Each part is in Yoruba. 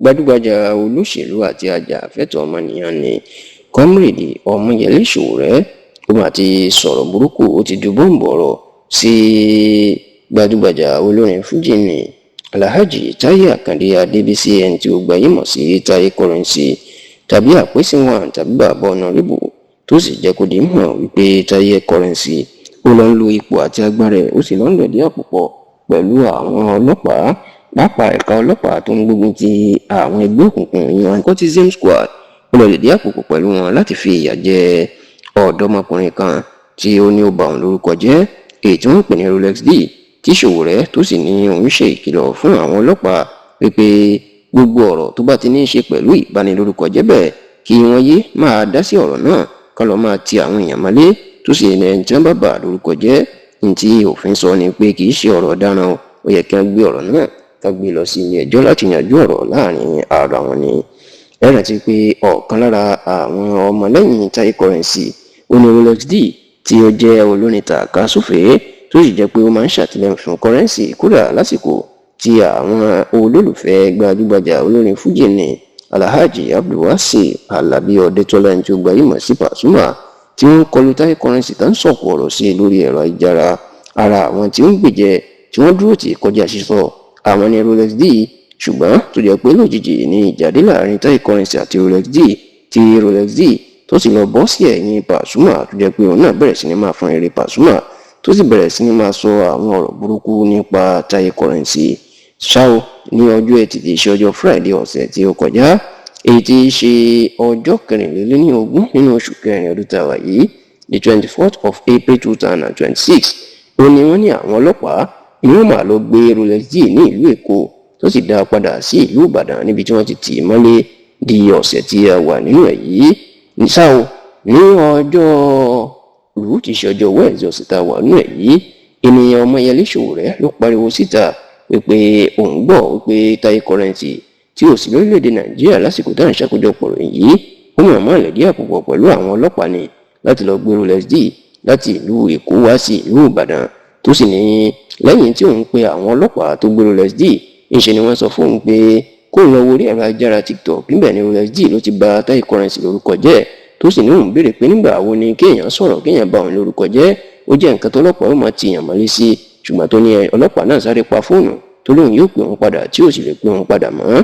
Gbajúgbajà olóṣèlú àti ajàfẹ́tọ̀ọ́ ọmọnìyàn ní Comrade Ọmọyẹlé Sowore, ó mà ti sọ̀rọ̀ burúkú, ó ti ju bọ́ǹbù ọ̀rọ̀ sí gbajúgbajà olórin fújì ní Alhaji Táyé Àkàndé Adébísí, ẹni tí ó gbayé mọ̀ sí Táyé Currency tàbí Àpèsè One tàbí Bàbá Honorable, tó sì jẹ́ kó di mọ̀ wípé Táyé Currency ó lọ ń lo ipò àti agbára ẹ̀, ó sì lọ ń lẹ̀dí àpò pọ̀ pẹ̀lú àwọn ọlọ́pàá, pàápàá ẹ̀ka ọlọ́pàá tó ń gbógun ti àwọn ẹgbẹ́ òkùnkùn, ìyẹn cultism squad. Ó lọ lẹ̀dí àpò pọ̀ pẹ̀lú wọn láti fi ìyà jẹ ọ̀dọ́mọkùnrin kan tí ó ní ó bà òun lórúkọ jẹ́, èyí tí wọ́n ń pè ní Rolex D, tí Sowore tó sì ní òun ṣe ìkìlọ̀ fún àwọn ọlọ́pàá wípé gbogbo ọ̀rọ̀ tó bá ti ní í ṣe pẹ̀lú ìbanilórúkọ jẹ́ bẹ́ẹ̀, kí wọ́n yé máa dá sí ọ̀rọ̀ náà, kán lọ máa ti àwọn èèyàn mọ́lé, tó sì ní ẹni tí wọ́n bá bà lórúkọ jẹ́, ní tí òfin sọ ni pé kì í ṣe ọ̀rọ̀ ọ̀daràn o, ó yẹ kí wọ́n gbé ọ̀rọ̀ náà ká gbé lọ sí ilé ẹjọ́ láti yanjú ọ̀rọ̀ láàrin ara wọn ni. Ẹ rántí pé ọ̀kan lára àwọn ọmọlẹ́yìn Táyé Currency ó ní Rolex D, tí ó jẹ́ olórin tàkasúfèé, tó sì jẹ́ pé ó máa ń ṣàtìlẹ́yìn fún Currency kódà lásìkò tí àwọn olólùfẹ́ gbajúgbajà olórin fújì ní Alhaji Abdulwasi Alabi Ọdẹtọ́lá, ẹni tí ó gbayé sí Pasuma, tí wọ́n kọlu Táyé Currency tá ń sọ̀kò ọ̀rọ̀ sí lórí ẹ̀rọ ayélujára, ara àwọn tí ó ń gbèjẹ tí wọ́n dúró tì kọjá sísọ àwọn ní Rolex D. Ṣùgbọ́n tó jẹ́ pé lójijì ní ìjáde láàrin Táyé Currency àti Rolex D, tí Rolex D tó sì lọ bọ́ sí ẹ̀yìn Pasuma, tó jẹ́ pé òun náà bẹ̀rẹ̀ sí ní máa fọn eré Pasuma, tó sì bẹ̀rẹ̀ sí ní máa sọ àwọn ọ̀rọ̀ burúkú nípa Táyé Currency. Ṣá o, ní ọjọ́ Ẹtì tí í ṣe ọjọ́ Friday ọ̀sẹ̀ tí ó kọjá, èyí tí í ṣe ọjọ́ 24 nínú oṣù kẹrin ọdún tá a wà yìí, the 24th of April 2026, ó ní wọ́n ní àwọn ọlọ́pàá ni wọ́n máa lọ gbé Rolex D ní ìlú Èkó, tó sì dá a padà sí ìlú Ìbàdàn níbi tí wọ́n ti tì í mọ́lé di ọ̀sẹ̀ tí a wà nínú ẹ̀ yìí. Ṣá o, ní ọjọ́ rú tí í ṣe ọjọ́ Wednesday ọ̀sẹ̀ tá a wà nínú ẹ̀ yìí, ènìyàn Ọmọyẹlé Sowore ló pariwo síta wípé òun gbọ́ wípé Táyé Currency, tí ò sí lórílẹ̀‐èdè Nàìjíríà lásìkò tá à ń ṣàkójọpọ̀ ròyìn yìí, ó mọ̀ mọ́ lẹ̀dí àpò pọ̀ pẹ̀lú àwọn ọlọ́pàá ni láti lọ gbé Rolex D láti ìlú Èkó wá sí ìlú Ìbàdàn, tó sì ní lẹ́yìn tí òun pe àwọn ọlọ́pàá tó gbé Rolex D, ńṣe ni wọ́n sọ fóun pé kó lọ wo orí ẹ̀rọ ayélujára TikTok, níbẹ̀ ni Rolex D ló ti bà Táyé Currency lórúkọ jẹ́, tó sì ní òun béèrè pé nígbà wo ni kéèyàn sọ̀rọ̀ kéèyàn bà òun lórúkọ jẹ́, ó jẹ́ nǹkan tọ́lọ́pàá ó máa ti yàn mọ́lé sí. Ṣùgbọ́n tó ní ọlọ́pàá náà sáré pa fóònù, tó lóun yóò pè òun padà, tí ò sì lè pè òun padà mọ́.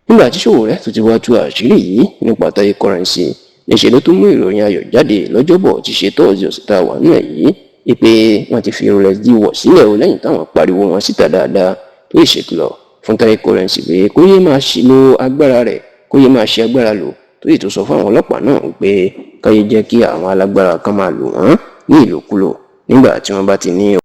Nígbà tí Sowore tó ti wá tú àṣírí yìí nípa Táyé Currency, níṣẹ́ ló tún mú ìròyìn ayọ̀ jáde lọ́jọ́bọ̀ tí ṣe Thursday ọ̀sẹ̀ tá a wà nínú ẹ̀ yìí, wípé wọ́n ti fi Rolex D wọ̀ sílẹ̀ o, lẹ́yìn táwọn pariwo wọn síta dáadáa, tó ìṣèkìlọ̀ fún Táyé Currency pé kó yé máa lo agbára rẹ̀, kó yé máa ṣe agbára lò, tó sì tó sọ fún àwọn ọlọ́pàá náà wípé káyé jẹ́ kí àwọn alágbára kan máa lò wọ́n ní ìlòkulò nígbà tí wọ́n bá ti ní.